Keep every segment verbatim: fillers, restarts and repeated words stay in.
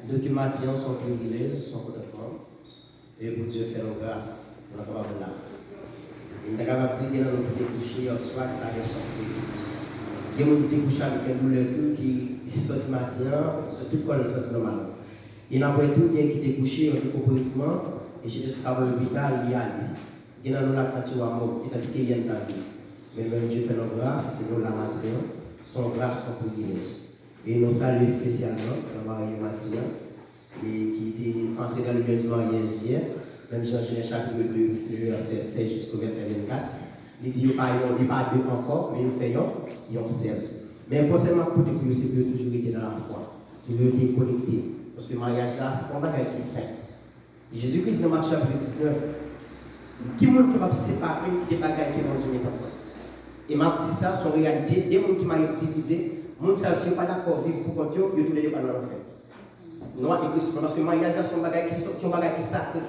Nou ke maten an se yon privilèj, se yon kontantman. E pou Dye fè nou gras, pou nou kapab la. E m ta kapab di, gen nan nou ki te kouche yè swa, ki pa gen chans leve. Gen moun ki te kouche avèk yon doulè tou, ki soti maten an, tout kò l santi nòmal. E n ap wè tou, gen ki te kouche, yon te pran polisman, e chita sou tab lopital, li ale. Gen nan nou la k pati wa mò, e tandiske yè n t ap viv. Men Bondye fè nou gras, si nou la maten an, se yon gras, se yon privilèj. E nou salye espesyalman gran marye Mati an, e ki te antre dans le lien du mariage hier, menm jan Jenèz chapit de, de vèsè sèz jisko vèsè vennkat, li di yo pa yon, yo pa de ankò, men yo fè yon, yon sèl. Men konsèy m ap pote pou yo, se pou yo toujou rete nan lafwa, toujou rete konekte. Paske maryaj la, se pa yon bagay ki senp. E Jezikri di nan Matye chapit diznèf, ki moun ki kapab separe de bagay ke Bondye met ansanm? E m ap di sa, se yon reyalite, de moun ki marye k divize, moun sa yo, si yo pa dakò viv pou kont yo, yo toulède pral nan lanfè. Nou a ekri sou mwen, paske maryaj la se yon bagay ki, se yon bagay ki sakre.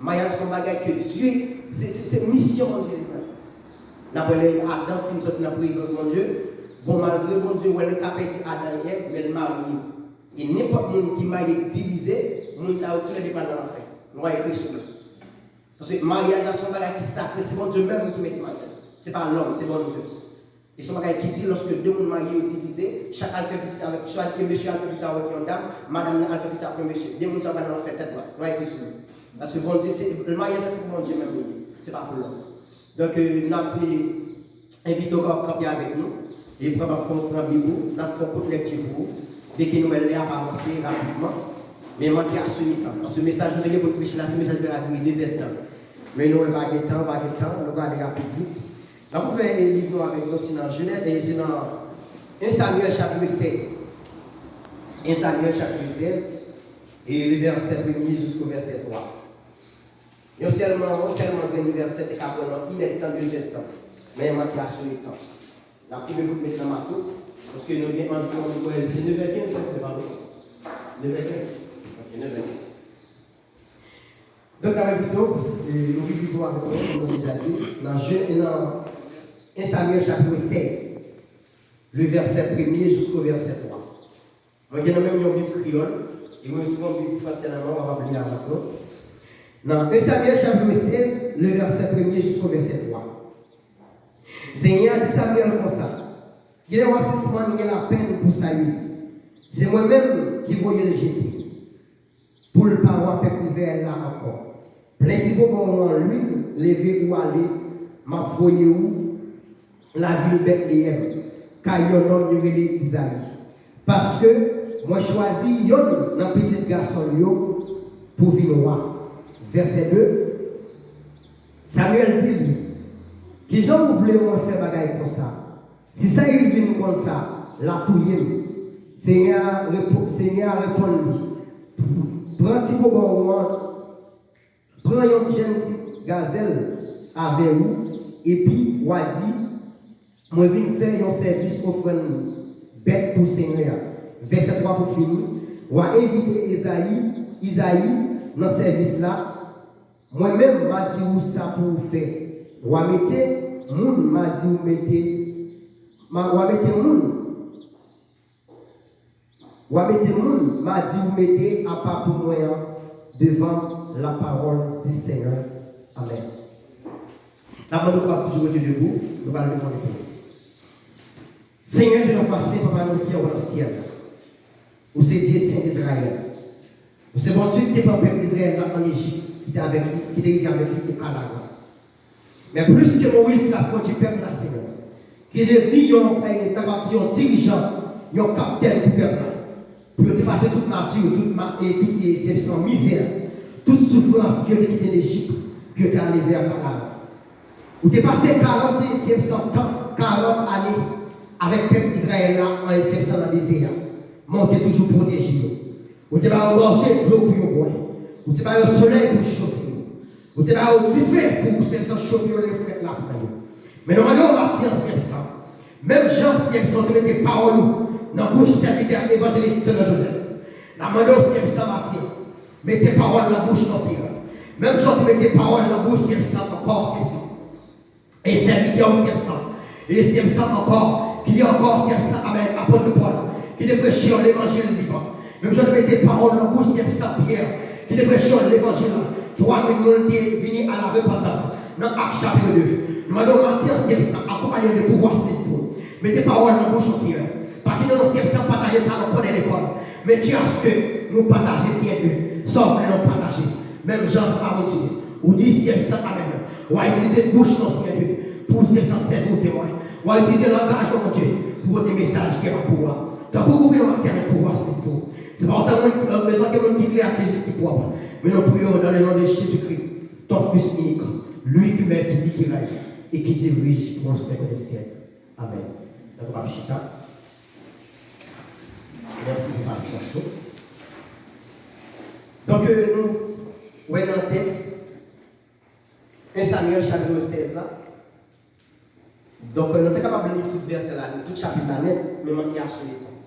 Maryaj se yon bagay ke Dye, se, se, se misyon Bondye li nan. N ap wè lè Adan fin soti nan prezans Bondye, bon, malgre Bondye wè l ka pèdi Adan e Èv, men l marye yo. E nenpòt moun ki marye k divize, moun sa yo toulède pral nan lanfè. Nou a ekri sou mwen. Paske maryaj la se yon bagay ki sakre, se Bondye menm ki mete maryaj. Se pa lòm, se Bondye. E se yon bagay ki di, lòske de moun marye yo divize, chak al fè pitit avèk, swa ke mesye al fè pitit avèk yon dam, madanm nan al fè pitit avèk yon mesye. De moun sa yo pral nan lanfè tèt dwat. Nou a ekri sou mwen. Paske Bondye, se, maryaj la se pou Bondye menm li ye. Se pa pou lòm. Donk, euh, n ap, euh, envite w kanpe avèk nou. E pran, pran, pran Bib ou, n ap fè yon kout lèkti pou ou. Dèke nou wè lè a ap avanse rapidman. Men manke asire tan. Paske mesaj nou te gen pou n preche la, se mesaj ki ta dire dezèdtan. Men nou wè pa gen tan, pa gen tan, nou prale rapid vit. N ap ouvè, e, liv nou avèk nou, se nan Jenè, e, se nan en Samyèl chapit sèz. En Samyèl chapit sèz, e le vèsè premye jisko vèsè twa. Yon sèlman, yon sèlman grenn vèsè te ka pran nan inèdtan, dezèdtan. Men manke asire tan. N ap koupe bout met nan mato, paske nou gen anviwon, nou kwè se nevè kenz, sa, se pa nou. Nevè kenz. Ok, nevè kenz. Donk, avèk videyo, e, nou vin videyo avèk nou, nou deja di, nan Je, nan en Samyèl chapit sèz, le vèsè premye jisko vèsè twa. Mwen gen nan men m yon Bib kreyòl, e mwen si yon Bib fransè nan men w, w ap li avèk nou. Nan en Samyèl chapit sèz, le vèsè premye jisko vèsè twa. Senyè a di Samyèl konsa, kilè w a sispann gen lapenn pou Sayil? Se mwen menm ki voye l jete, pou l pa wa pèp Izrayèl la ankò. Plen ti bobon w an lwil, leve ou ale, m ap voye ou lavil Bètleyèm, kay yon nonm yo rele Izayi. Paske mwen chwazi yonn nan pitit gason l yo pou vin wa. Vèsè de, Samyèl di li, kijan ou vle mwen fè bagay konsa? Si Sayil vin konn sa, l a touye m. Senyè a repo-, Senyè a reponn li, pran ti bobon w an, pran yon jèn ti gazèl avè ou, epi w a di, mwen vin fè yon sèvis ofrann bèt pou Senyè a. Vèsè twa pou fini, w a envite Ezayi, Izayi nan sèvis la, mwen menm m a di ou sa pou ou fè. W a mete moun m a di ou mete, m a, w a mete moun, w a mete moun m a di ou mete apa pou mwen an devan m, la parole du Seigneur. Amèn. N ap mande w kapab toujou rete debou, nou pral limande pou nou. Senyè Dye nou pase, Papa nou ki anwo nan syèl la. Ou se Dye Sen Izrayèl. Ou se Bondye ki te pran pèp Izrayèl la ann Ejip, ki te avèk li, ki te rive avèk li o Kanaran. Men plis ke Moyiz k ap kondui pèp la, Senyè, ki devni yon, eh, ta kapab di yon dirijan, yon kaptèn pou pèp la. Pou yo te pase tout mati, tout ma-, e tout, e, sèf san mizè, tout soufrans ke yo te kite Lejip, pou yo te ale vè Kanaran. Ou te pase karant e sèf san tan, karant ane avèk pèp Izrayèl la an Ejip nan dezè a. Men ou te toujou pwoteje yo. Ou te ba yo gòje dlo pou yo bwè. Ou te ba yo solèy pou chofe yo. Ou te ba yo dife pou sèf san chofe yo lè frèt la pran yo. Men nou mande w maten an sèf san. Menm jan sèf san te mete pawòl ou nan bouch sèvitè evanjelis Teodò Joseph. N ap mande w sèf san maten an. Mete pawòl nan bouch nou, Senyè. Menm jan w te mete pawòl nan bouch sèf san ankò, sèf san. E sèvitè w sèf san. E sèf san ankò. Ki ankò sèf san, amèn, apot Pòl. Ki te preche yon levanjil vivan. Menm jan w te mete pawòl nan bouch sèvant Pyè, ki te preche yon levanjil la, twa mil moun te vini a la repantans nan Ak chapit de. Nou mande w maten an, sèvant, akonpaye de pouvwa Sentespri w. Mete pawòl nan bouch nou, Senyè. Pa kite nou, sèvant, pataje sa nou konnen lekòl. Men Dye, aske nou pataje, Senyè Dye, sa w vle nou pataje. Menm jan, Papa Bondye, ou di sèvant, amèn. W a itilize bouch nou, Senyè Dye, pou sèvant sèvi w temwen. W a itilize langaj nou, Bondye, pou pote mesaj ki gen pou ou a. Tanpri, kouvri nou maten avèk pouvwa Sentespri w. Se pa otan moun, euh, men tanke moun ki klè ak ki jis ki pwòp. Men nou priye w dans le nom de Jésus-Christ, ton Fils unique, lui qui meurt, qui vit, qui règne, et qui dirige pour un siècle des siècles. Amèn. Nou kapab chita. Mèsi pou pasyans nou. Donk, euh, nou wè nan tèks en Samyèl chapit sèz la. Donk, euh, nou te kapab li tout vèsè la, tout chapit la nèt, men manke asou letan.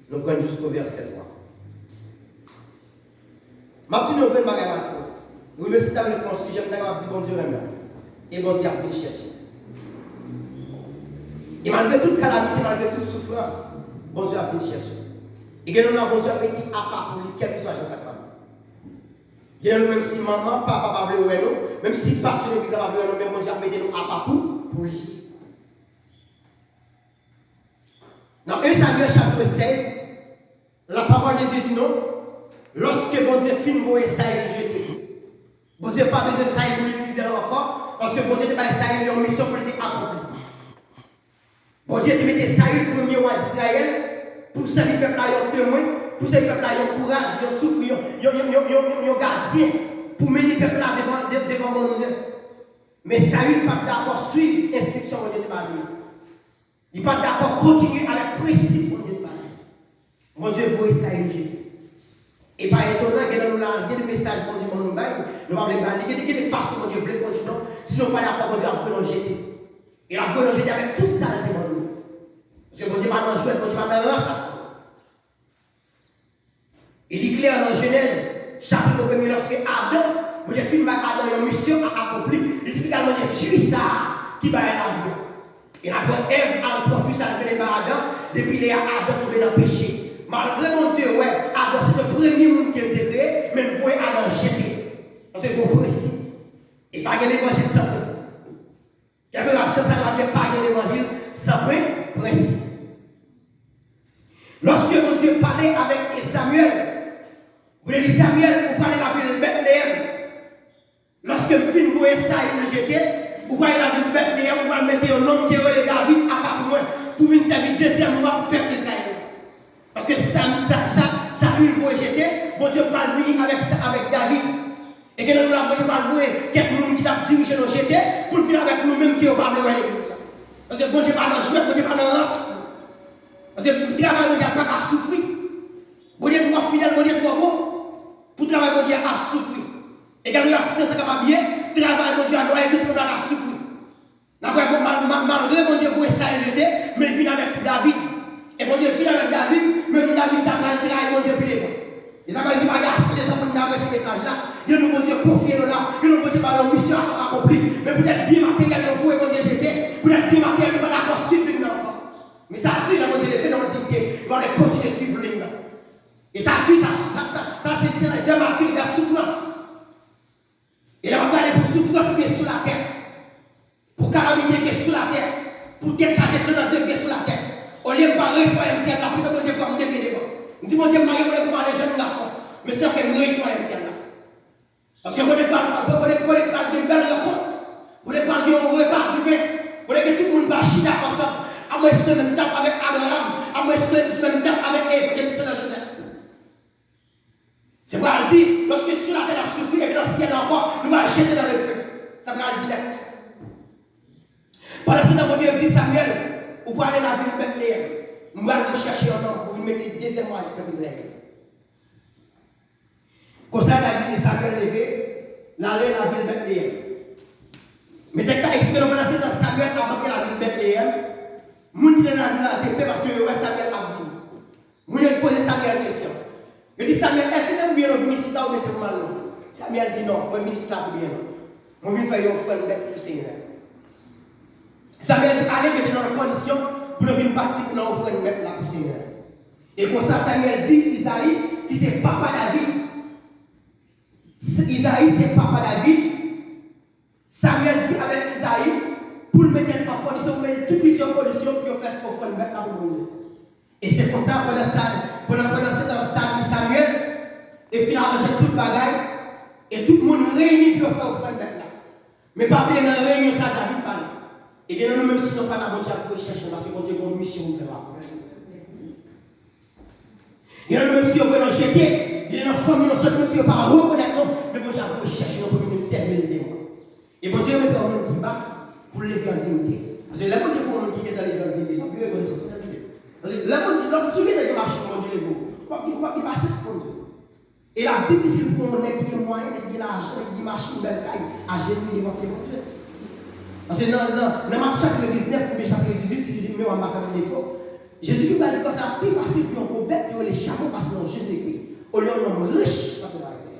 Nou pran jisko vèsè twa. M ap di nou yon grenn bagay maten. Wi, mesye, ta vle pran sijè, m ta kapab di Bondye renmen w. E Bondye ap vin chèche w. E malgre tout kalamite, malgre tout soufrans, Bondye ap vin chèche w. E gen lè la, Bondye ap mete apa pou li, kèlkeswa jan sa k pral. Gen lè nou, menm si manman, papa pa vle wè nou, menm si pastè legliz la pa vle wè nou, men Bondye ap mete nou apa pou, pou li. Nan en Samyèl chapit sèz, la parole de Dieu di nou, lòske Bondye fin voye Sayil jete, Bondye pa bezwen Sayil pou l itilize l ankò, paske Bondye te bay Sayil yon misyon pou l te akonpli. Bondye te mete Sayil premye wa Izrayèl pou sèvi pèp la yon temwen, pou sèvi pèp la yon kouraj, yon souvren, yon, yon, yon, yon, yon, yon gadyen pou mennen pèp la devan, de-, devan Bondye. Men Sayil pa t dakò swiv enstriksyon Bondye te ba li yo. Li pa t dakò kontinye avèk prensip Bondye te ba li. Bondye voye Sayil jete. E pa etonan, gen nan nou la, gen de mesaj Bondye ban nou bay, nou pa vle bay li, gen de, gen de fason Bondye vle kondui nou, si nou pa dakò, Bondye ap voye nou jete. E l ap voye nou jete avèk tout sa l te ban nou. Paske Bondye pa nan jwèt, Bondye pa nan rans ak nou. E li klè nan Jenèz, chapit premye, lòske Adan, Bondye fin bay Adan yon misyon a akonpli, li te fin al manje fwi sa a ki bay lavi a. E n ap wè Èv al pran fwi sa a, li mennen bay Adan, depi lè a Adan tonbe nan peche. Malgre Bondye wè Adan se te premye moun ke l te kreye, men l voye Adan jete. Paske gon prensip. E pa gen levanjil san prensip. Kèlke lachans sa va byen pa gen levanjil san pren prensip. Lòske Bondye pale avèk Samyèl, Bondye di Samyèl, ou prale lavil Bètleyèm. Lòske m fin voye Sayil jete, ou prale lavil Bètleyèm, ou pral mete yon nonm ki rele David apa pou mwen, pou vin sèvi dezyèm wa pou pèp Izrayèl. Paske sa, sa, sa, Sayil voye jete, Bondye pral vini avèk sa, avèk David. E gen nan nou la, Bondye pral voye kèk moun ki t ap dirije nou jete, pou l vin avèk nou menm ke yo pa vle wè legliz la. Paske Bondye pa nan jwèt, Bondye pa nan rans. Paske travay Bondye a pa ka soufri. Bondye twò fidèl, Bondye twò bon. Pou travay Bondye a ap soufri. E gen lè sa kapab ye, travay Bondye a, nou wè legliz pèp la ka soufri. N ap wè, bon, mal-, mal-, malgre Bondye voye Sayil jete, men l vin avèk David. E Bondye vin avèk David, men moun David sa pral trayi Bondye pi devan. E sa vle di, pa gen ase de tan pou n ta preche mesaj la. Gen nou Bondye konfye nou la, gen nou Bondye ba nou misyon a akonpli. Men poutèt byen materyèl nou voye Bondye jete, poutèt byen materyèl nou pa dakò swiv liy nan ankò. Men sa di lè Bondye leve nan yon diyite, nou pa vle kontinye swiv liy nan. E sa di, sa, sa, sa, sa se, se de matirite, de soufrans. E lè m ap gade pou soufrans ki gen sou latè, pou kalamite ki gen sou latè, pou tèt chaje dlo nan zye ki gen sou latè, olye m pa reyisi wayòm syèl la, poutèt Bondye pran m de pye devan. M di, Bondye, m pa gen pwoblèm pou m ale jèn gason, men sèlman ke m reyisi wayòm syèl la. Paske kote pral, kote, kote pral gen bèl rankont, kote pral gen yon repa diven, kote ke tout moun pral chita ansanm, amwen sou menm tab avèk Abraram, amwen sou menm tab avèk evanjelis Sandra Joseph. Se pral di, lòske syèl la te ap soufri, epi nan syèl la ankò, nou pral jete nan lefe. Sa pral di nèt. Pandan se tan, Bondye di Samyèl, ou pral ale lavil Bètleyèm. M pral voye chèche yon nonm pou vin mete dezyèm wa nan pèp Izrayèl. Konsa, David e Samyèl leve, l ale lavil Bètleyèm. Men tèks la eksplike nou, pandan se tan Samyèl ap antre lavil Bètleyèm, moun ki te nan lavil la te pè paske yo wè Samyèl ap vini. Moun yo poze Samyèl kesyon. Yo di Samyèl, èske se pou byen nou vin isit la oubyen se pou mal nou? Samyèl di, non, mwen vin isit la pou byen nou. Mwen vin fè yon ofrann bèt pou Senyè a. Samyèl di, ale mete nou nan kondisyon pou nou vin patisipe nan ofrann bèt la pou Senyè a. E konsa, Samyèl di Izayi, ki se papa David, Izayi se papa David, Samyèl di avèk Izayi pou l mete l an kondisyon, pou l mete tout plizyè kondisyon pou yo fè ofrann bèt la pou Bondye. E se konsa, pandan sa, pandan, pandan se tan, Sam-, Samyèl te fin aranje tout bagay, e tout moun reyini pou yo fè ofrann bèt la. Men pa bliye, nan reyinyon sa, David pa la. E gen nan nou menm, si nou pa la, Bondye ap voye chèche nou, paske Bondye gen yon misyon pou fè la. Gen nan nou menm, si yo voye nou jete, gen nan fanmi nou sot, menm si yo pa rekonèt nou, men Bondye ap voye chèche nou pou vin sèvi l devan. E Bondye renmen pran moun ki ba pou l leve an diyite. Paske lè Bondye pran moun ki gentan leve an diyite, l ap gen rekonesans nan diyite. Paske lè Bondye, lè w sou gentan gen machin, Bondye leve w, w ap gen, w ap gen pasyans pou Bondye. E l ap difisil pou yon nèg ki gen mwayen, nèg ki gen lajan, nèg ki gen machin, bèl kay, ajenouye devan pye Bondye. Paske nan, nan, nan Mak chapit diznèf oubyen chapit dizuit, si memwa m pa fè m defo, Jezikri pral di konsa, pi fasil pou yon gwo bèt yo rele chapo pase yon je zepi, olye yon nonm rich antre nan rèv sa.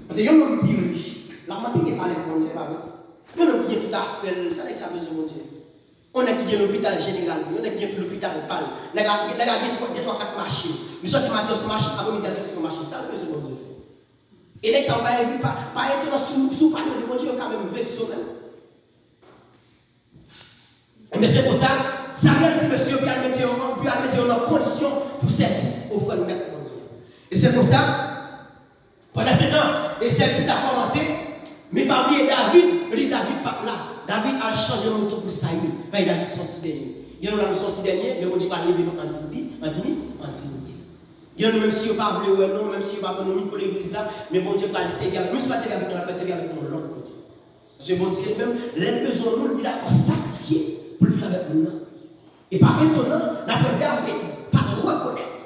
Paske yon nonm ki rich, l ap manke gen valè pou Bondye, pa vre? Yon nonm ki gen tout afè l, sa nèg sa bezwen Bondye? Yon nèg ki gen lopital jeneral li, yon nèg ki gen lopital pa l, nèg la, nèg la gen twa, gen twa, kat machin. Li sòti maten sou machin, apremidi a sòti sou machin. Sa l bezwen Bondye fè? E nèg sa yo pa envi-, pa, pa etonan si w, si w pale de Bondye, yo ka menm vekse w menm. Ebyen, se konsa, Samyèl di mesye yo pou y al mete yo, pou y al mete yo nan kondisyon pou sèvis ofrann bèt Bondye. E se konsa, pandan se tan, e sèvis la kòmanse, men pa bliye David, yo di David pa t la. David al chanje mouton pou Sayil, paske David se yon ti dènye. Gen nou la, nou se yon ti dènye, men Bondye pral leve nou an diyite, an diyite, an diyite. Gen nou, menm si yo pa vle wè nou, menm si yo pa ban nou mikwo legliz la, men Bondye pral sèvi avèk, menm si pa sèvi avèk nou, l ap sèvi avèk nou lòt kote. Paske Bondye li menm, lè l bezwen moun, li dakò sakrifye pou l vin avèk moun nan. E pa etonan, n ap wè David pa t rekonèt.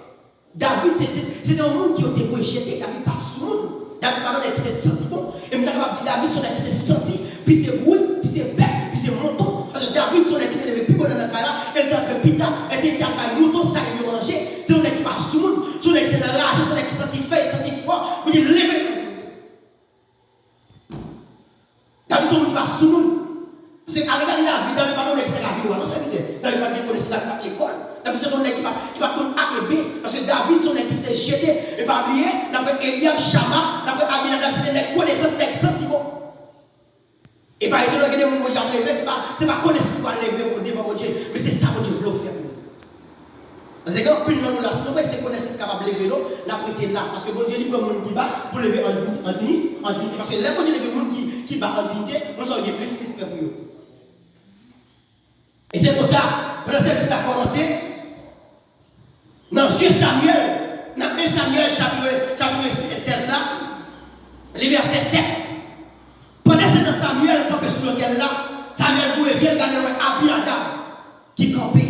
David se, se, se te yon moun ki yo te voye jete, David pa t sou moun. David se pa t yon nèg ki te santi bon. E m ta kapab di David se yon nèg ki te santi, pi se bri, pi se bèt, pi se mouton. Paske David se yon nèg ki te leve pi bonè nan kay la, e l te antre pi ta, e se li ki te al bay mouton sa yo manje. Se yon nèg ki pa sou moun, se yon nèg ki se nan raje, se yon nèg ki santi fèy, santi fò, pou li leve l. David se yon moun ki pa sou moun. Paske ale gade David, David pa t yon nèg ki te ka vin wa non, sèvitè. David pa t gen konesans, David pa t lekòl. David se yon nèg ki pa, ki pa t konn A e B. Paske David se yon nèg ki te jete. E pa bliye, n ap wè Elyab, Chama, n ap wè Abinadab, se te nèg konesans, nèg santi bon. E pa etone gen de moun Bondye ap leve, se pa, se pa konesans ki pral leve w devan Bondye, men se sa Bondye vle w fè pou li. Paske gen anpil nan nou la, si nou panse konesans kapab leve nou, n ap rete la. Paske Bondye li pran moun ki ba pou leve an di-, an di-, an diyite. Paske lè Bondye leve moun ki, ki ba an diyite, moun sa yo gen plis respè pou yo. E se konsa, pandan sèvis la kòmanse, nan je Samyèl, nan en Samyèl chapit, chapit sèz la, li vèsè sèt. Pandan se tan Samyèl kanpe sou lotèl la, Samyèl voye je l gade l wè Abinadab ki kanpe.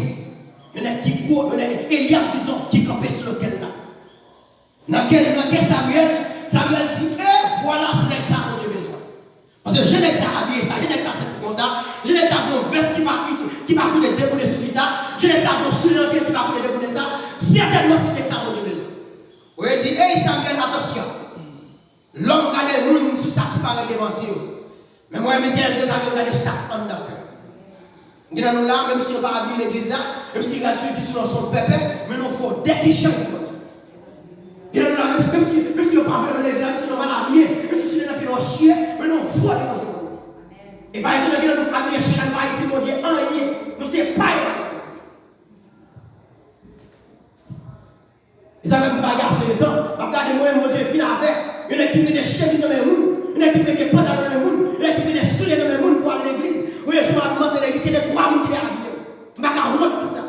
Yon nèg ki gwo, yon nèg Elyab, dizon, ki kanpe sou lotèl la. Nan kè, nan kè Samyèl, Samyèl di, e vwala se nèg sa a Bondye bezwen. Paske jan nèg sa a abiye sa, jan nèg sa a santi konsa, jan nèg sa a gen yon vès ki pa, ki, ki pa koute de gouden sou li sa, jan nèg sa a gen yon soulye nan pye l ki pa koute de gouden sa, sètènman se nèg sa a Bondye bezwen. Ou di, ey Samyèl, atansyon! Lòm gade moun sou sa ki parèt devan zye yo. Men mwen menm Letènèl Dye sa yo gade sa k anndan kè. Gen nan nou la, menm si nou pa abiye legliz la, menm si rad sou ki sou nou se yon pèpè, men nou fè w dèkichay pou Bondye. Gen nan nou la, menm si, menm si, menm si yo pa vle nou legliz la, menm si nou mal abiye, menm si sou nan pye nou chire, men nou fè w dèkichay pou Bondye. E pa etone gen nan nou abiye chak ane pa di Bondye anyen. Nou se pay pa. E sa fè m di bagay a se letan, m ap gade mwen menm Bondye vin avè yon nèg ki mete chemiz nan men moun, yon nèg ki mete pantalon nan men moun, yon nèg ki mete soulye nan men moun pou al legliz. Ou wè, jou m ap antre legliz, se te twa moun ki te abiye m. M pa ka wont di sa.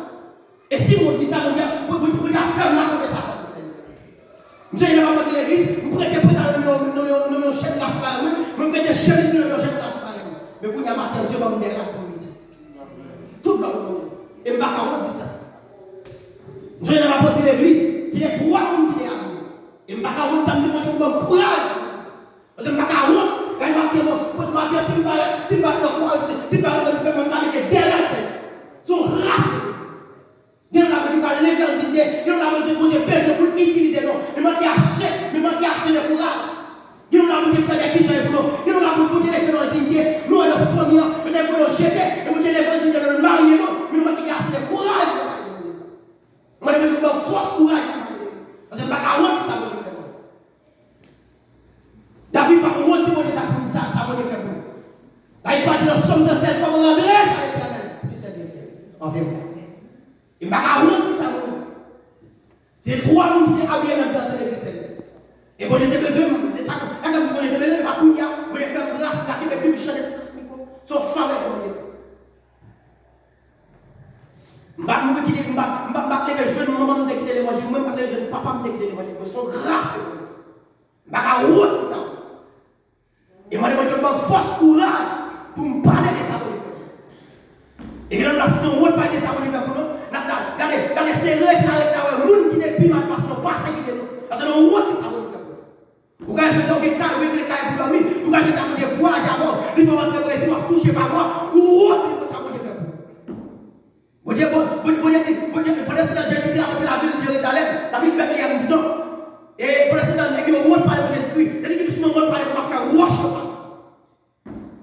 E si m wont di sa, Bondye, Bondye, Bondye ap fè m rakonte sa. M sonje lè m ap antre legliz, m prete pantalon nan men yon, nan men yon, nan men yon jèn gason parèy mwen, mwen prete chemiz mwen nan men yon jèn gason parèy mwen. Men kounye a maten, Dye ban m de rad pou m mete. Tout lòt moun. E m pa ka wont di sa. M sonje lè m ap antre legliz, te gen twa moun ki te abiye. E m pa ka wont sa, m di Bondye pou ban m kouraj. Paske m pa ka wont, gade maten, bon, paske maten, si m pa, si m pa nan kwa, si, si m pa nan fè mwen ka mete de rad, se yon ras. Gen yon la Bondye pral leve an diyite, gen yon la Bondye, Bondye bezwen pou l itilize nou. Men manke ase, men manke ase de kouraj. Gen yon la Bondye fè de pijay pou nou. Gen yon la Bondye leve nou an diyite. Nou wè nan fanmi an, yo te vle nou jete, men Bondye leve an diyite, nou marye nou. Men nou manke gen ase de kouraj pou nou marye nou. Mwen te bezwen ba E Bondye te bezwen m, se sa ke, e sa ke Bondye te bezwen m, pa kounye a, Bondye fè m gras, m ka kenbe Bib chan de sans mikwo. Se yon favè ke Bondye fè. M pa t mouri kite, m pa, m pa, m pa t leve jwenn manman m te kite levanjil mwen, m pa t leve jwenn papa m te kite levanjil mwen. Se yon gras ke Bondye fè. M pa ka wont di sa. E mande Bondye ban m fòs, kouraj pou m pale de sa Bondye fè pou nou. E gen lè nou ap santi nou wont pale de sa Bondye fè pou nou. N ap, n ap, gade, gade, se rete, n a rete, n a wè moun ki te pi mal pase nou, pa sekite nou. Paske nou wont di sa Bondye fè pou nou. Ou ka jodi a, ou gen kay, ou gen kay pou dòmi. Ou ka jodi a, Bondye vwayaje avè w. Li fè w antre Brezil, w ap touche pa bò. Ou wont di sa Bondye fè pou ou. Bondye, Bon- Bon- Bondye di, Bondye, pandan se tan, Jezi te rantre lavil Jerizalèm, lavil Betleyèm, dizon. E pandan se tan, nèg yo wont pale pou Jezikri. Yo di, "Kite si nou wont pale pou m ap fè wòch yo pale."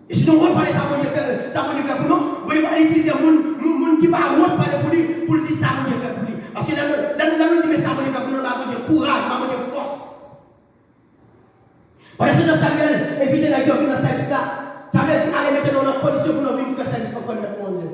E si nou wont pale sa Bondye fè, sa Bondye fè pou nou, Bondye pa itilize moun, moun, moun ki pa wont pale pou li, pou l di sa Bondye fè pou li. Paske lè nou, lè nou, lè nou di, "Men sa Bondye fè pou nou," nou ba Bondye kouraj, nou ba Bondye fòs. Pandan se tan, Samyèl envite nèg yo vin nan sèvis la. Samyèl di, "Ale, mete nou nan kondisyon pou nou vin fè sèvis ofrann nan Bondye."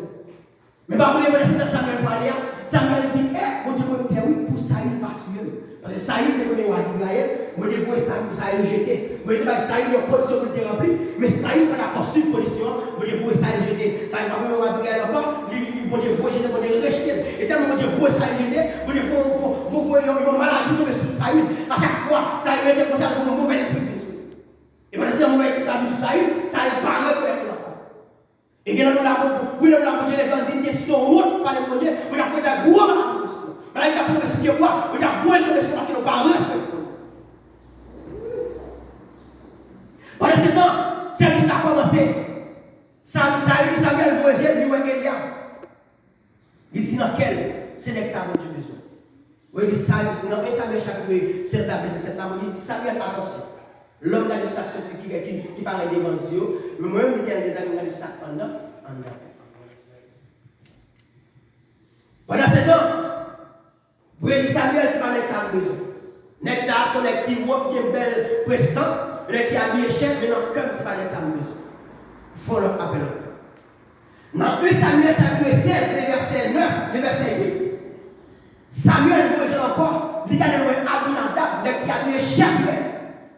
Men pa bliye, pandan se tan Samyèl prale a, Samyèl di, "Eh, Bondye, mwen pè wi pou Sayil pa tiye m." Paske Sayil te premye wa Izrayèl, Bondye voye Sayil pou Sayil jete. Bondye te bay Sayil yon kondisyon pou l te ranpli, men Sayil pa dakò swiv kondisyon an, Bondye voye Sayil jete. Sayil pa premye wa Izrayèl ankò, li, li, Bondye voye jete, Bondye rejte l. E tèlman Bondye voye Sayil jete, Bondye voye, voye, voye, voye yon, yon maladi tonbe sou Sayil. A chak fwa, Sayil rete konsa, yon move lespri vin sou li. E pandan se tan move lespri sa vin sou Sayil, Sayil pa rekonèt li ankò. E gen nan nou la, wi, nan nou la, Bondye leve ann di, "Kesyon wont pale pou Bondye, Bondye ap fè gwo maladi pou nou. Maladi ap tonbe sou pye bwa, Bondye ap voye sou nou paske nou pa respekte Bondye." Pandan se tan, sèvis la kòmanse. Sam, Sam, Samyèl voye je l, li wè Elyab. Li di nan kè l, "Se nèg sa Bondye bezwen." Wi, li Samyèl, nan en Samyèl chapit sèt la, vèsè sèt la, Bondye di, "Samyèl, atansyon. Lòm gade sa k soti ki, ki, ki parèt devan zye yo, men mwen menm, Letènèl dèzame, m gade sa k anndan, anndan." Pandan se tan, Bondye di, "Samyèl, se pa nèg sa m bezwen. Nèg sa a se yon nèg ki wo, ki gen bèl prestans, yon nèg ki abiye chè, men nan kè m, se pa nèg sa m bezwen. Fè yon lòt apèl ankò." Nan en Samyèl chapit sèz, le vèsè nèf, le vèsè uit, Samyèl voye je l ankò, li gade l wè Abinadab, nèg ki abiye chè,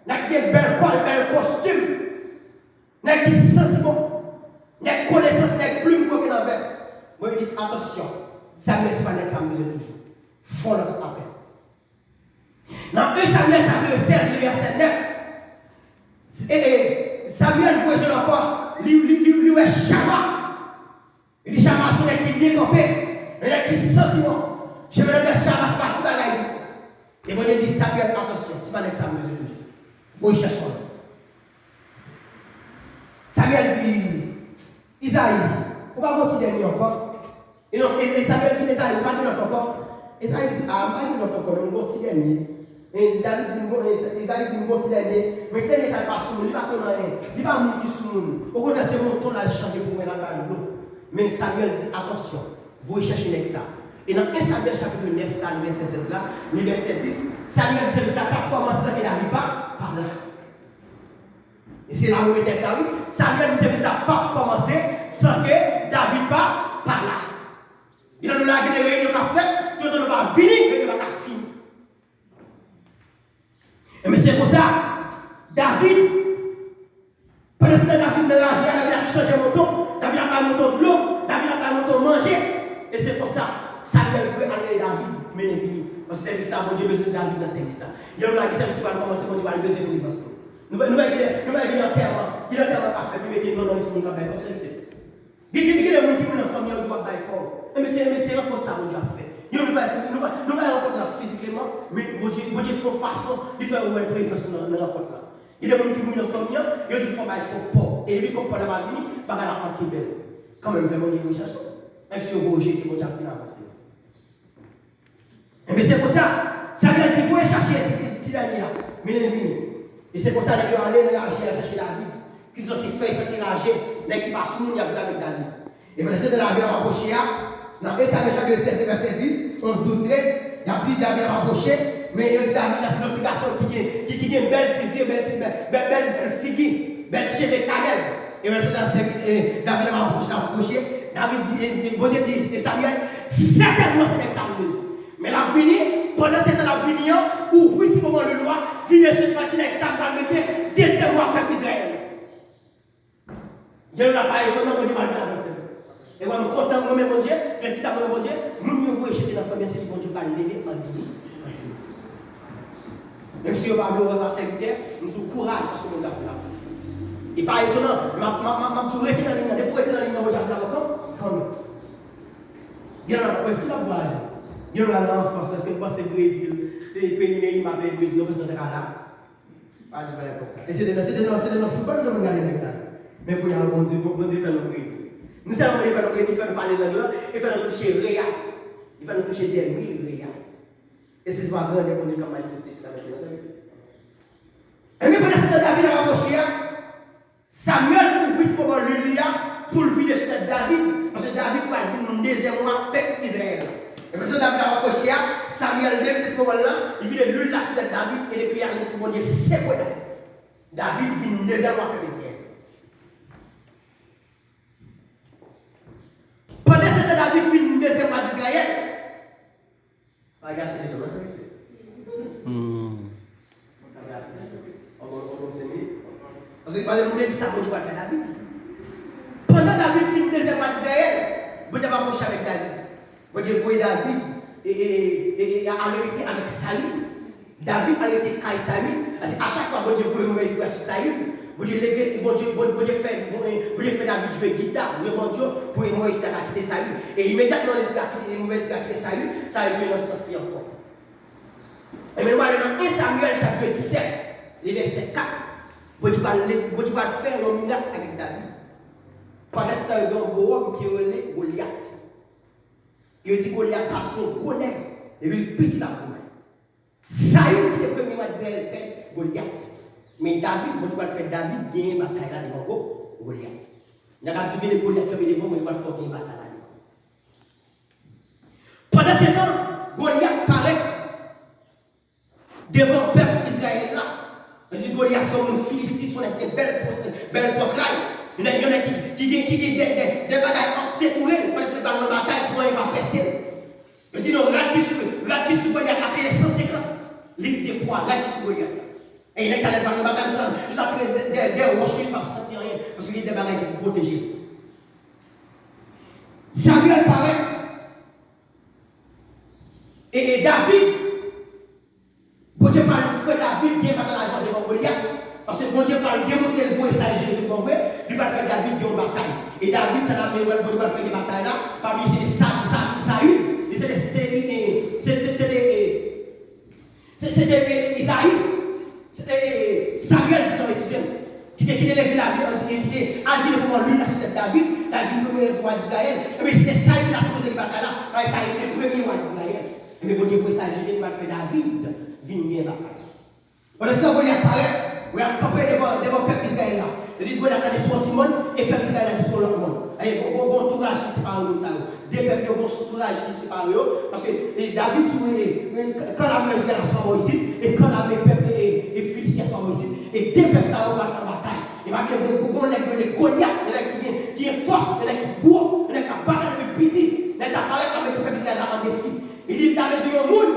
nèg ki gen bèl kòl, bèl kostim, nèg ki santi bon, nèg konesans, nèg plim koke nan vès. Bondye di, "Atansyon, Samyèl, se pa nèg sa m bezwen toujou. Fè yon lòt apèl." Nan en Samyèl chapit sèz, le vèsè nèf, e, e, Samyèl voye je l ankò, li, li, li, li wè Chama. Li di, "Chama se yon nèg ki byen kanpe, yon nèg ki santi bon. Chemen de tèt Chama se pa ti bagay li di." E Bondye di, "Samyèl, atansyon, se pa nèg sa m bezwen toujou. Voye chèche yon lòt." Samyèl di, "Izayi, ou pa gon ti dènye ankò?" E non, e, e Samyèl di, "Izayi, ou pa gen lòt ankò?" Izayi di, "A, m pa gen lòt ankò, non, m gon ti dènye." E David di, "M gon," e Izayi di, "M gon ti dènye." Men ti dènye sa, li pa sou moun, li pa konn anyen. Li pa moun ki sou moun. Okontrè, se mouton l al chanje pou mwen, l al bay dlo. Men Samyèl di, "Atansyon, voye chèche nèg sa." E nan en Samyèl chapit nèf sa, li vèsè sèz la, li vèsè dis, Samyèl di, "Sèvis la p ap kòmanse san ke David pa, pa la." E se la mwen mete tèks la, wi. Samyèl di sèvis la p ap kòmanse san ke David pa, pa la. Gen nan nou la, gen de reyinyon k ap fèt, toutan nou pa vini, reyinyon pa ka fini. Ebyen, se konsa, David, pandan se tan David nan raje a, David ap chanje mouton, David ap bay mouton dlo, David ap bay mouton manje. E se konsa, Samyèl voye al rele David, mennen vini. Paske sèvis la, Bondye bezwen David nan sèvis la. Gen nou la, gen sèvis ki pral kòmanse, Bondye pral bezwen prezans nou. Nou wè, nou wè, gen de, nou wè, gen antèman, gen antèman k ap fèt, yo mete non nan lis moun k ap bay kòb, sèvitè. Gen, gen, gen de moun ki mouri nan fanmi an, yo di w ap bay kòb. Enben, se, enben, se rankont sa Bondye ap fè. Gen moun pa, nou pa, nou pa rankont la fizikman, men Bondye, Bondye fè yon fason, li fè ou wè prezans ou nan, nan rankont la. Gen de moun ki mouri nan fanmi an, yo di fò bay kòb pa w. E depi kòb pa w la pa vini, bagay la ap manke bèl. Kanmenm, fè Bondye voye chache w. Menm si yo voye w jete, Bondye ap vin avanse. Enben, se konsa, Samyèl di, "Voye chache ti, ti dènye a, mennen l vini." E se konsa, nèg yo ale nan raje a chache David, ki soti fè, soti raje, nèg ki pa sou moun, y ap vin avèk David. E pandan se tan, David ap apwoche a, nan en Samyèl chapit sèz, vèsè dis, onz, douz, trèz, y ap di David ap apwoche, men yo di David la se yon ti gason ki gen, ki, ki gen bèl ti zye, bèl ti, bèl, bèl, bèl, bèl figi, bèl cheve kanèl. E pandan se tan, sèvi-, e, David ap apwoche, ap apwoche. David di, e, e, Bondye di, e Samyèl, "Sètènman, se nèg sa m bezwen." Men l ap vini, pandan se tan l ap vini an, ouvri ti bonbon lwil ou a, vire sou li, Gen yon la pa etonan, Bondye pa vin avè l sèlman. E wè, m kontan, m renmen Bondye, men kisa m renmen Bondye? Moun yo voye jete nan fanmi an, se li Bondye pral leve an diyite. Menm si yo pa vle wè sa, sèvitè, m di w kouraj, paske Bondye ap vin avè w. E pa etonan, m ap, m ap, m ap, m ap di w rete nan liy nan, depi w rete nan liy nan, Bondye ap vin avè w kanmenm. Gen nan la presi m ap vwayaje. Gen nan la nan anfans, èske m panse Brezil, se peyi Neymar, peyi Brezil, nou bezwen te ka la. Pa di bagay konsa. E se te nan, se te nan, se te nan foutbòl nou te konn gade nèg sa. Men kounye a, Bondye, Bondye fè nou Brezil. Nou sèlman Bondye fè nou Brezil, fè nou pale lang lan, e fè nou touche reais. E fè nou touche dè mil reais. E se pa grandè Bondye k ap manifeste jis avèk nou, mezanmi. Ebyen, pandan se tan David ap apwoche a, Samyèl ouvri ti bòbò lil li a pou l vide sou tèt David, paske David pral vin dezyèm wa pèp Izrayèl la. E pandan David ap apwoche a, Samyèl devide ti bòbò l lan, li vide lil la sou tèt David, e depi a, Lespri Bondye sekwe David. David vin dezyèm wa pèp Izrayèl. Pandan se tan David fin dezyèm wa Izrayèl, Bagay a se de tou, mwen se rete. Hmm. Bagay a se de tou. An bon, an bon, se minit. Paske, paske nou vle di sa Bondye pral fè David. Pandan David fin dezyèm wa Izrayèl, Bondye ap apwoche avèk David. Bondye voye David e, e, e, e, e al rete avèk Sayil. David al rete kay Sayil. Paske a chak fwa Bondye voye movèz espri a sou Sayil, Bondye leve, Bondye, Bondye, Bondye fè, Bondye, Bondye fè David jwe gita, jwe bandjo, pou movèz espri a kite Sayil. E imedyatman lespri a kite, movèz espri a kite Sayil, Sayil vin nan sans li ankò. Ebyen, nou prale nan en Samyèl chapit disèt, li vèsè kat. Bondye pral leve, Bondye pral fè yon mirak avèk David. Pandan se tan, yo gen yon gwo wòm ki rele Golyat. Yo di Golyat sa se yon gwo nèg, epi l piti l ap goumen. Sayil ki te premye wa Izrayèl pè Golyat. Men David, Bondye pral fè David genyen batay la devan Go-, Golyat. Nèg ap di, "Gade Golyat kanpe devan mwen, li pral fè w genyen batay la devan." Pandan se tan, Golyat parèt devan pèp Izrayèl la. Yo di Golyat se yon moun Filisti, se yon nèg ki gen bèl pòs, bèl pòtray. Yon nèg, yon nèg ki, ki gen, ki gen de, de, de bagay ase pou l, pandan se l pral nan batay, pou anyen pa pèse l. Yo di non, rad ki sou, rad ki sou Golyat la peze san senkant liv de pwa, rad ki sou Golyat la. E nèg sa lè l pral nan batay, li sa, li sa tire dèyè, dèyè wòch li, li p ap santi anyen, paske li gen de bagay ki pou pwoteje l. Samyèl parèt, e, e David, Bondye pral fè David gen batay la devan Golyat. Paske Bondye pral demontre l vre sa l jere tout bon vre, li pral fè David gen yon batay. E David, sa n ap wè l, Bondye pral fè gen batay la, pa bliye se te Sa-, Sa-, Sayil, li se te, se te, se, se, se te, se, se te, e, Izayi, se te, e, Samyèl, dizon, eskize m, ki te, ki te leve David an, ki te al vide pou mwen lil la sou tèt David, David vin premye wa Izrayèl. Ebyen, se te Sayil ki ta sipoze gen batay la, paske Sayil se premye wa Izrayèl. Ebyen, Bondye voye sa jete l pral fè David vin gen batay. Pandan se tan, Golyat parèt, Golyat kanpe devan, devan pèp Izrayèl la. Yo di Golyat la te sou yon ti mòn, e pèp Izrayèl la te sou yon lòt mòn. E gon, gon, gon antouraj ki separe moun sa yo. De pèp yo, gon antouraj ki separe yo, paske, e, David sou, e, e, kan lame Izrayèl la sou yon bò isit, e kan lame pèp, e, e, e Filisti a sou yon bò isit, e de pèp sa yo pral nan batay. E pa bliye, gon, gon, gon nèg yo rele Golyat, yon nèg ki gen, ki gen fòs, yon nèg ki gwo, yon nèg k ap batay depi l piti. Nèg sa parèt ap mete pèp Izrayèl la an defi. Li di, "M ta bezwen yon moun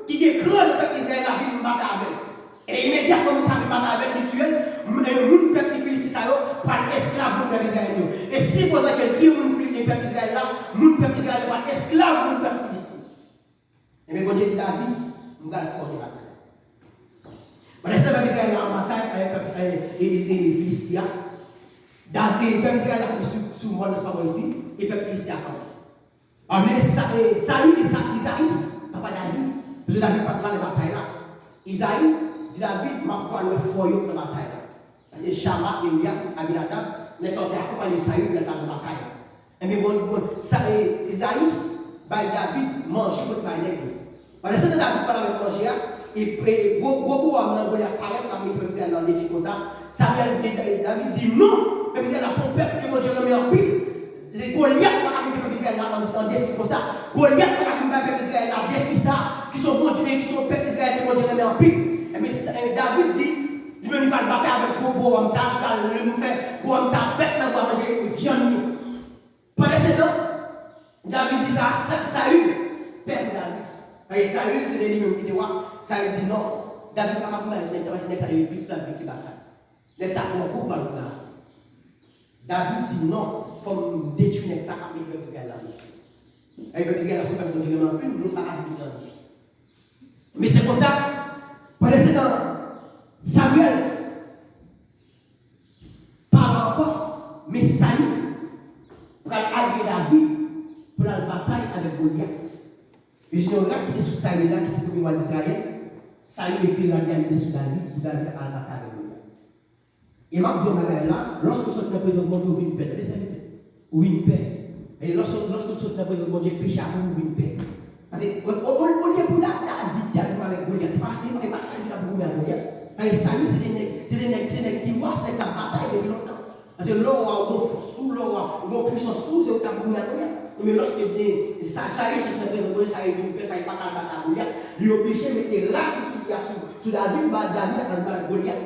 ki gen kran nan pèp Izrayèl la vin batay avè m." E imedyatman moun sa vin batay avè l, li tiye l, m-, e moun pèp Filisti sa yo pral esklav moun pèp Izrayèl yo. E sipozan ke l tiye moun Fili-, pèp Izrayèl la, moun pèp Izrayèl yo pral esklav moun pèp Filisti. Ebyen, Bondye di David, "M pral fè w gen batay." Pandan se tan pèp Izrayèl la an batay avèk pèp, e, e, e, e Filisti a, David, pèp Izrayèl la kanpe sou, sou mòn nan sa mwen di, e pèp Filisti a kanpe. Anben, Sa-, e, Sayil e Sa-, Izayi, papa David, paske David pa t la nan batay la. Izayi di David, "M ap fè w al wè frè yo nan batay la." Paske Chama, Eliab, Abinadab, nèg sa yo te akonpanye Sayil lè l t al nan batay la. Ebyen, bon, bon, sa, e, Izayi bay David manje pou l bay nèg yo. Pandan se tan David pral avèk manje a, e, e, gwo, gwo bowòm nan Golyat parèt, l ap mete pèp Izrayèl la an defi konsa. Samyèl di, e, David di, "Non, pèp Izrayèl la se yon pèp ke Bondye renmen anpil." Se Golyat pa ka mete pèp Izrayèl la an, an defi konsa. Golyat pa ka vin bay pèp Izrayèl la defi sa, ki se yon Bondye, ki se yon pèp Izrayèl ke Bondye renmen anpil. Ebyen, sa, e, David di, li menm li pral batay avèk gwo, gwo bowòm sa, li pral, li fè bowòm sa bèt nan bwa manje vyann li. Pandan se tan, David di sa, Sa-, Sayil, pè pou David. Paske Sayil, se te li menm ki te wa. Sayil di, "Non, David pa ka kouri avèk nèg sa, paske nèg sa te gen plis lavi ki batay. Nèg sa twò gwo pou al kouri avè l." David di, "Non, fò m detwi nèg sa k ap mete pèp Izrayèl la an defi." Èske pèp Izrayèl la se yon pèp Bondye renmen anpil, nou pa ka vin anpil. Men se konsa, pandan se tan, Samyèl pa la ankò, men Sayil pral aliye David pou l al batay avèk Golyat. Yo jwenn yon rad ki te sou Sayil la, ki se premye wa Izrayèl. Sayil retire rad li, al mete sou David, pou David al batay avèk Golyat. E m ap di yon bagay la, lòske w sòti nan prezans Bondye, ou vin pè. Tande sa, ou vin pè. E lòske, lòske w sòti nan prezans Bondye, peche ap ou vin pè. Paske, o, o, o, olye pou Da-, David te al goumen avèk Golyat, se pa, e pa, e pa Sayil t ap goumen ak Golyat. Paske Sayil, se te nèg, se te nèg, se nèg ki wa, se nèg k ap batay depi lontan. Paske lè w wa, ou gon fòs ou, lè w wa, ou gon pwisans ou, se ou k ap goumen ak Golyat. Men lòske gen, Sa-, Sayil sòti nan prezans Bondye, Sayil vin pè, Sayil pa ka al batay ak Golyat, li oblije mete rad li sou, sou, sou David, ba David al bat Golyat.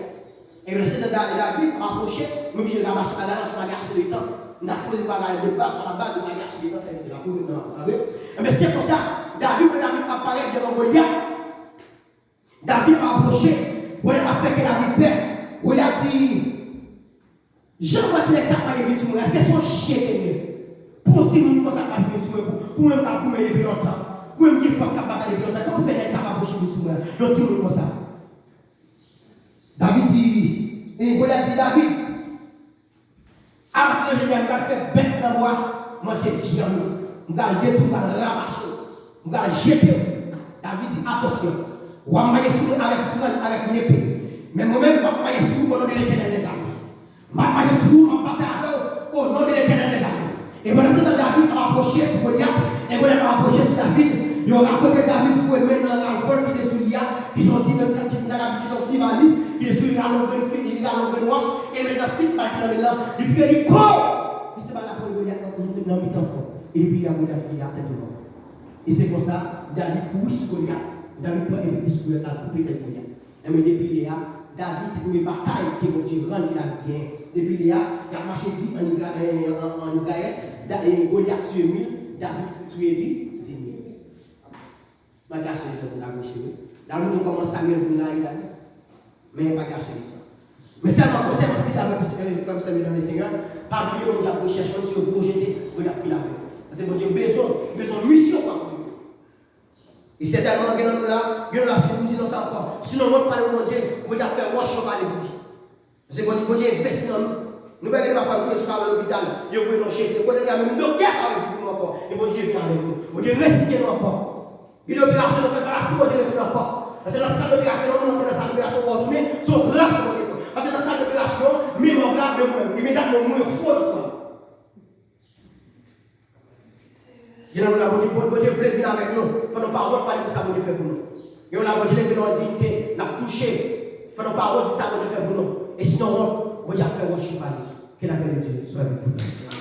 E lè se nan Da-, David ap apwoche, m oblije rabache bagay la, se pa gen ase de tan. M ta sipoze pa rayi de baz, pa la baz, m pa gen ase de tan, sa vle di la pou mwen nan ap tande. Enben, se konsa, David, lè David ap parèt devan Golyat, David ap apwoche, Golyat ap fè kè David pè. Golyat di, "Jan m wè ti nèg sa ap mache vin sou mwen, èske se yon chen ke l ye? Pou yon timoun konsa k ap vin sou mwen, pou, pou mwen k ap goumen depi lontan, pou mwen m gen fòs k ap batay depi lontan, kòman fè nèg sa ap apwoche vin sou mwen, yon timoun konsa?" David di, e Golyat di, "David, apati de jodi a, m pral fè bèt nan bwa manje vyann ou. M pral detwi w, m pral rabache w, m pral jete w." David di, "Atansyon, w ap mache sou mwen avèk fràn, avèk nepe. Men mwen menm, m ap mache sou ou o non de Letènèl dèzame. M ap mache sou ou, m ap batay avè w o non de Letènèl dèzame." E pandan se tan, David ap apwoche sou Golyat, e Golyat ap apwoche sou David. Yo rakonte David foure men nan ravòl ki te sou li a, ki se yon ti nèg ki se yon ti valiz, ki te sou li rale yon grenn fi, li rale yon grenn wòch, e met nan fis pa l ki nan men l lan, li tire li ko! Fis pa l la pran Golyat nan, nan mitan fwon, e depi lè a Golyat vire atè tou mò. E se konsa, David kouri sou Golyat, David pran epi plis Golyat la koupe tèt Golyat. Enben, depi lè a, David, se premye batay ke Bondye rann ke David genyen. Depi lè a, y ap mache di an Izra-, eh, an, an Izrayèl, Da-, eh, Golyat tiye mil, David tiye di, di mil. Malgre ase de tan pou n raproche, wi. David, nou kòmanse Samyèl vin rayi David. Men pa gen ase de tan. Men sèlman, konsèy mwen pou kite avèk, eh, frè m, sè m nan le Senyè, pa bliye Bondye ap rechèche moun, si yo voye w jete, Bondye ap file avè w. Paske Bondye bezwen w, li bezwen misyon pa pou ou. E sètènman, gen nan nou la, gen nou la, si nou di non sa ankò. Si nou wont pale pou Bondye, Bondye ap fè wòch yo pale pou li. Paske Bondye, Bondye envesti nan nou. Nou pa gen pafwa nou sou kay lopital, yo voye nou jete. Kounye a menm doktè pa revini pou nou ankò. E Bondye vin avèk nou. Bondye resisite nou ankò. Gen operasyon nou fè pa ta sipoze rete nou ankò. Paske nan sal operasyon, nou antre nan sal operasyon, ou retounen, se yon gras Bondye fè. Paske nan sal operasyon, men mòg la, men ou menm. Imedyatman, ou mouri, ou fou nan twa. Gen nan nou la, Bondye, Bondye vle vin avèk nou. Fò nou pa wont pale pou sa Bondye fè pou nou. Gen nou la, Bondye leve nou an diyite, n ap touche. Fò nou pa wont di sa Bondye fè pou nou. E si nou wont, Bondye ap fè wòch yo pale. Que la paix de Dieu soit avec vous tous.